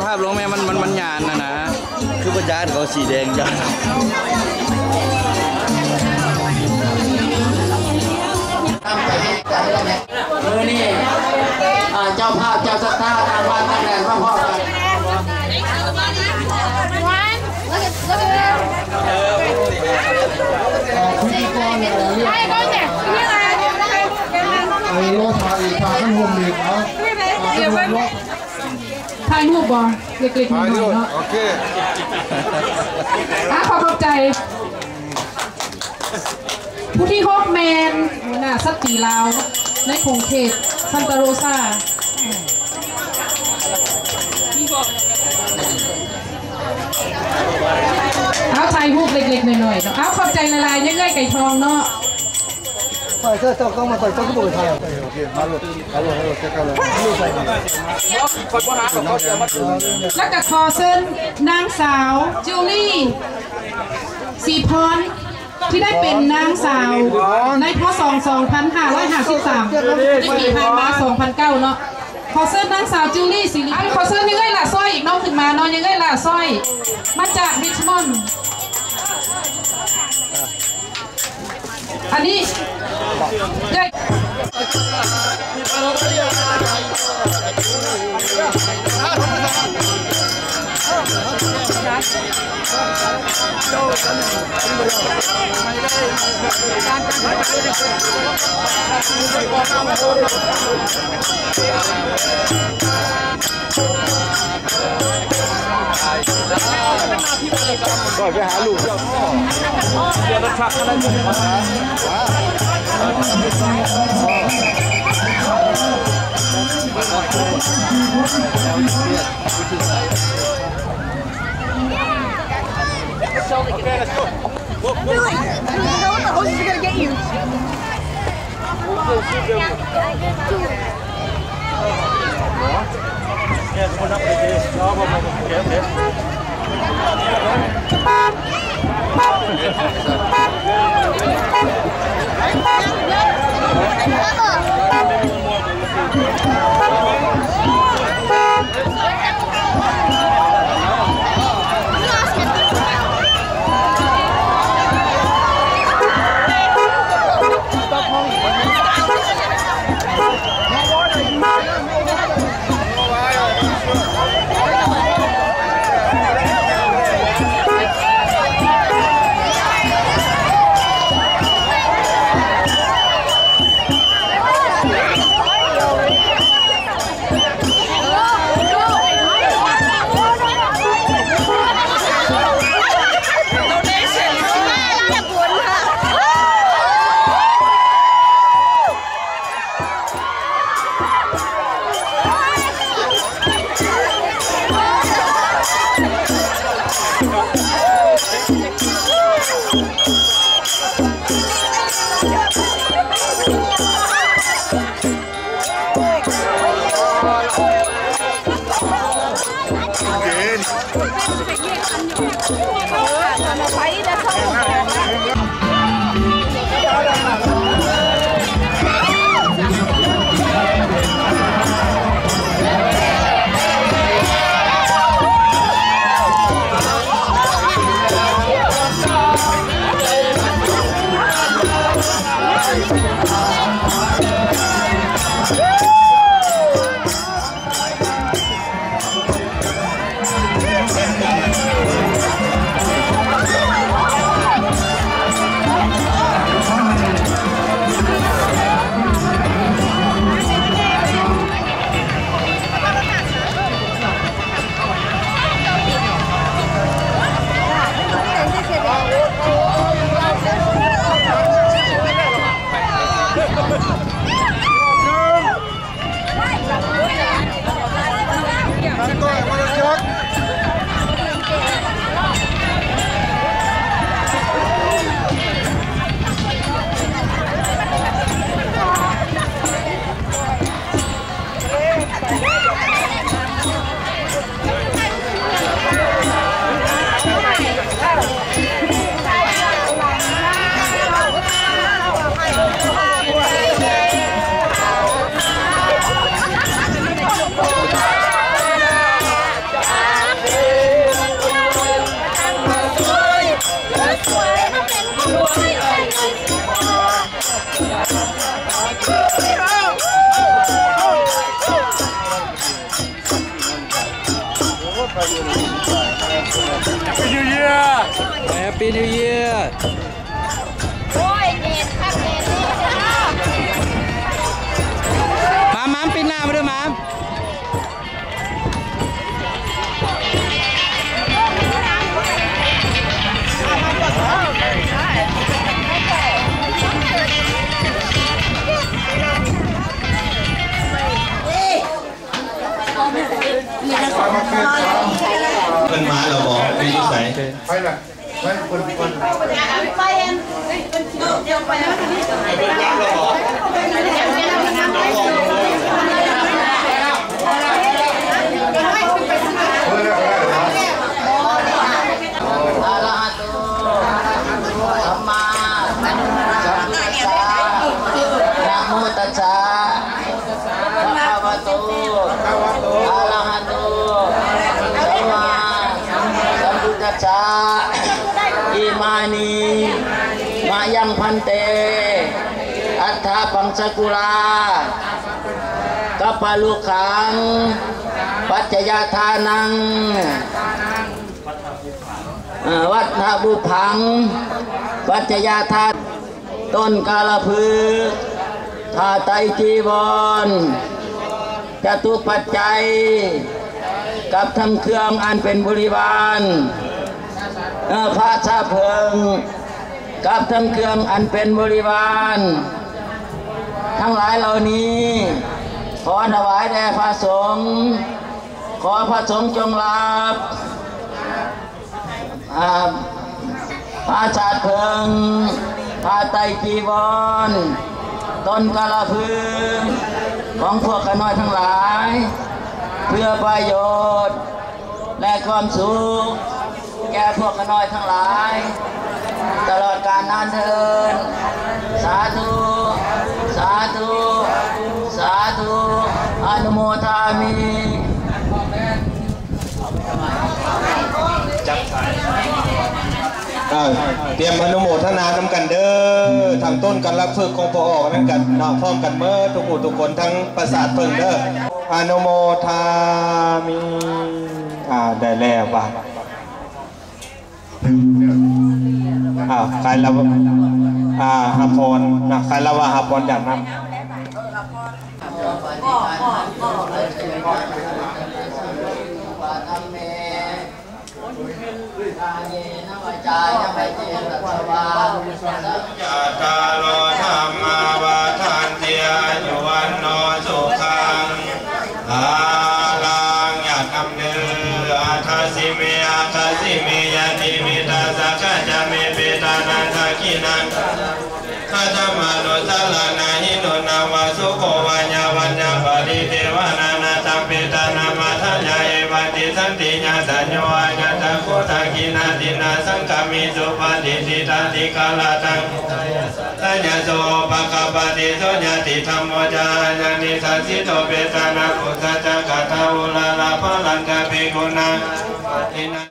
ພາບລົງແມ່ ມັນ ມັນ ມັນຍານນະນະ ຄືບໍ່ຢ້ານເຂົາສີແດງຢ້ານ. ມື້ນີ້ ເຈົ້າພາບເຈົ້າສັດທາຕ່າງບ້ານຕ່າງແດນມາພ້ອມກັນ ພິທີກອນເລື່ອງ ໄອ້ ລໍຖ້າອີກ ຖ້າຄັນໂຮມເມດເນາະ ຖ້າຄັນໂຮມເນາະ. ຖ່າຍຮູບບໍ່? ເລັກໆ ນ້ອຍໆ ເນາະ. ໂອເຄ ອ່າ ຂໍຂອບໃຈ. ຜູ້ທີຫົກແມ່ນຫົວໜ້າສະຕີລາວໃນຂົງເຂດຊັນຕາໂຣຊາ. ເອົາ ຖ່າຍຮູບເລັກໆ ນ້ອຍໆ ເນາະ. ເອົາ ຂອບໃຈຫຼາຍໆ ຍາເອື້ອຍໄກ່ທອງເນາະ. ໄປເຈົ້າ ເຈົ້າກໍມາ ເຈົ້າກໍບໍ່ໄປຖ່າຍ. ໂອເຄ ມາໂລດ ມາໂລດ ເອົາໂລດ ເອົາໂລດ ເຈົ້າກໍໂລດ. ຂ້ອຍບໍ່ຫາ ເຂົາເອົາມາຄືນ. ແລ້ວກໍຂໍເຊີນນາງສາວ ຈູລີ ສີພອນ ທີ່ໄດ້ເປັນນາງສາວໃນ ພ.ສ. ສອງພັນຫ້າຮ້ອຍຫ້າສິບສາມ ໃນປີຜ່ານມາ ສອງພັນເກົ້າ ເນາະ. ຂໍເຊີນນາງສາວ ຈູລີ ສີລິ ອັນ ຂໍເຊີນຍາເອື້ອຍຫຼ້າຊ້ອຍອີກເນາະ ຂຶ້ນມາເນາະ ຍາເອື້ອຍຫຼ້າຊ້ອຍ ມາຈາກລິດມອນ. ອັນນີ້ ຂ້ອຍໄປຫາລູກເຈົ້າ. Happy New Year! Happy New Year! ໂອ້ຍ ເຢັນຄັກເຢັນແນ່ເດີ. ມາມາ ມາມ ປິດໜ້າມາເດີ ມາມາ. ເພິ່ນມາແລ້ວບໍ່ ຫຼືຢູ່ໃສ? ໄປລະ ໄປເພິ່ນ ເພິ່ນ ອະລະຫະໂຕ ສຳມາສຳພຸດທັດສະ ນະໂມຕັດສະ ພະຄະວະໂຕ ອະລະຫະໂຕ ສຳມາສຳພຸດທັດສະ. ອິມານິ ມະຍັງ ພັນເຕ ອັດຖະປັງສະກຸລາ ກັບປະລຸຄັງ ປັດຈະຍະທານັງ ວັດທະບຸບພັງ ປັດຈະຍະທານ ຕົ້ນກາລະພຶກ ຜ້າໄຕຈີວອນ ຈະຕຸປັດໄຈ ກັບທັງເຄື່ອງອັນເປັນບໍລິວານ ເອີ ພະຊາເຜິ້ງ ກັບທັງເຄື່ອງອັນເປັນບໍລິວານ ທັງຫຼາຍເຫຼົ່ານີ້ ຂໍຖວາຍແດ່ພະສົງ. ຂໍພະສົງຈົ່ງຮັບ ອາ ຜ້າຊາດເຜິ້ງ ຜ້າໄຕຈີວອນ ຕົ້ນກາລະພຶກ ຂອງພວກຂ້ານ້ອຍທັງຫຼາຍ ເພື່ອປະໂຫຍດ ແລະ ຄວາມສຸກ ແກ່ພວກຂ້ານ້ອຍທັງຫຼາຍ ຕະຫຼອດການນານເທີນ. ສາທຸ ສາທຸ ສາທຸ ອະນຸໂມທາມິ. ຈັບສາຍ ເອີ ຕຽມອະນຸໂມທະນານຳກັນເດີ ທັງຕົ້ນກາລະພຶກຂອງພໍ່ອອກນັ້ນກັນເນາະ ພ້ອມກັນເໝິດທຸກຜູ້ທຸກຄົນ ທັງປາສາດເຜິ້ງເດີ ອະນຸໂມທາມິ. ອ່າ ໄດ້ແລ້ວບາດ ອ່າ ໃຄລະ ອ່າ ຮັບພອນນະ ໃຄລະວະຮັບພອນຈາກນຳ ຈັດຕາໂລ ທຳມາ ວັດທັນຕິ ອາຍຸ ວັນໂນ ສຸຂັງ ພະລັງ ຍາດນຳເດີ ອາທາຊິເມ ອາຄາຊິເມ ຍາຕິມິດຕາ ສັກຂະຈາ ເມ ເປຕານັງ ທັກຂິນັງ ຄະຕະມານຸດສາລະນະຫິໂນ ນະວະ ສຸໂກ ວາຍາ ວັນຍາ ປະລິເທວະນາ ນະທັງ ເປຕານັງ ມະທະຍາ ເອວັງ ຕິສັນຕິ ຍາດຕະໂຍ ອາຍະຕະໂກ ທັກຂິນາທິນາ ສັງຄະມິ ສຸປະຕິທິຕາ ຕິຄາລະທັງ ສະຍະໂສ ປະຄະປະຕິ ໂສ ຍາຕິທຳໂມ ຈາ ອາຍະນິສັດສິໂຕ ເປຕານັງ ປຸດສະຈັກກະຕາ ອຸລາລະ ພະລັນຕະ ພິກຂຸນັງ ອານຸປາທິນັງ